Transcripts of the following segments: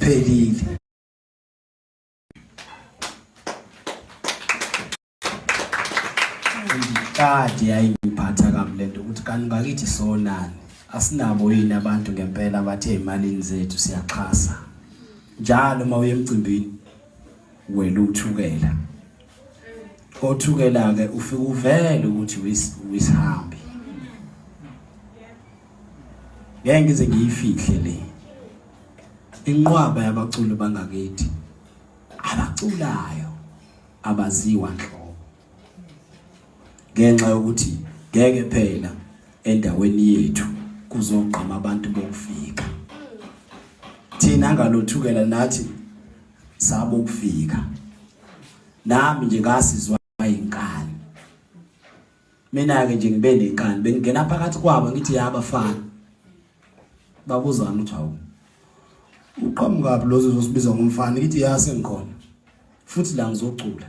siphelile. Kade yayingiphatha kabi lento ukuthi kanti ngakithi sonani, asinabo yini abantu ngempela abathe emalini zethu siyaxhasa. Njalo uma uye emcimbini wena uthukela, othukela ke ufika uvele ukuthi wisihambi. Ngeke ngize ngiyifihle le inqwaba yabaculi bangakithi abaculayo abaziwa nhlobo, ngenxa yokuthi ngeke phela endaweni yethu kuzogqama abantu bokufika. Thina ngalothukela nathi sabo kufika. Nami nje ngasizwa inkani, mina ke nje ngibe nenkani, bengingena phakathi kwabo ngithi yabafana, babuzana ukuthi hawu, uqhamukaphi lo uzosibiza ngomfana? Ngithi ya, sengikhona futhi la ngizocula.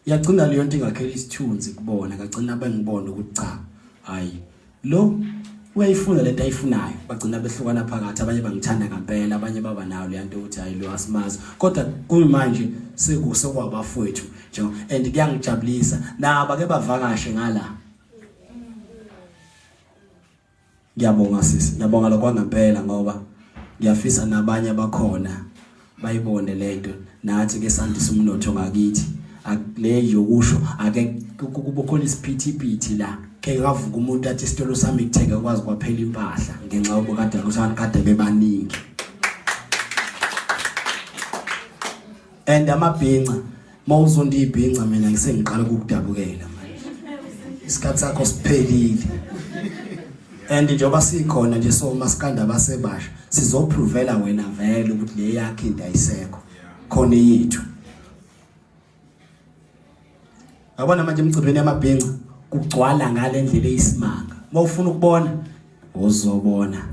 Yagcina leyo nto ingakhela isithunzi kubona, kagcina bengibona ukuthi cha, hayi, lo uyayifuna lento ayifunayo. Bagcina behlukana phakathi, abanye bangithanda ngempela, abanye baba nayo le nto ukuthi hayi, lo asimazi, kodwa kuyimanje sekusekwabafowethu nje and kuyangijabulisa nabo ke bavakashe ngala. Ngiyabonga sisi, ngiyabonga lokho ngempela, ngoba ngiyafisa nabanye abakhona bayibone lento, nathi ke sandisa umnotho ngakithi. Le yokusho ake kube khona isiphithiphithi la, ke kavuka umuntu athi isitolo sami kuthenge kwazi kwaphela impahla ngenxa yobukade ukuthi abantu kade bebaningi. And amabhinca, mawuzonda ibhinca, mina ngisengiqala ukukudabukela manje, isikhathi sakho siphelile. And njengoba sikhona nje so masikanda basebasha, sizoprovela wena vele ukuthi le yakhe into ayisekho khona, yethu. Yabona manje emcimbini yamabhinca kugcwala ngale ndlela eyisimanga. Mawufuna ukubona uzobona.